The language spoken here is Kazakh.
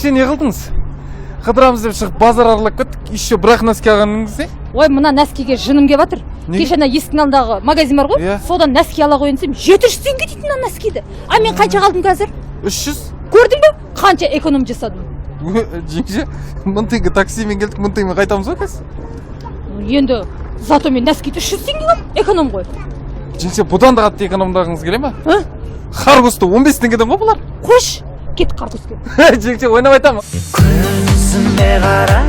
Жеңше, не қылдыңыз? Қыдырамыз деп шығып, базар аралап кеттік, еще бір-ақ носки алғаныңыз не? Ой, мына носкиге жыным келіп жатыр. Неге? Кеше ана есіктің алдындағы магазин бар ғой. Иә. Содан носки ала қояйын десем, 700 теңге дейді мына носкиді. А мен қаншаға алдым қазір? 300. Көрдің бе, қанша эконом жасадым? Жеңше, 1000 теңге таксимен келдік, 1000 теңгемен қайтамыз ғой қазір. Енді зато мен носкиді 300 теңгеге алдым, эконом ғой. Жеңше, бұдан да қатты экономдағыңыз келе ма? А? Хоргосты 15 теңгеден ғой бұлар. Қойшы, кет Хоргоске. Жеңше, ойнап айтамын. Көзіме қара.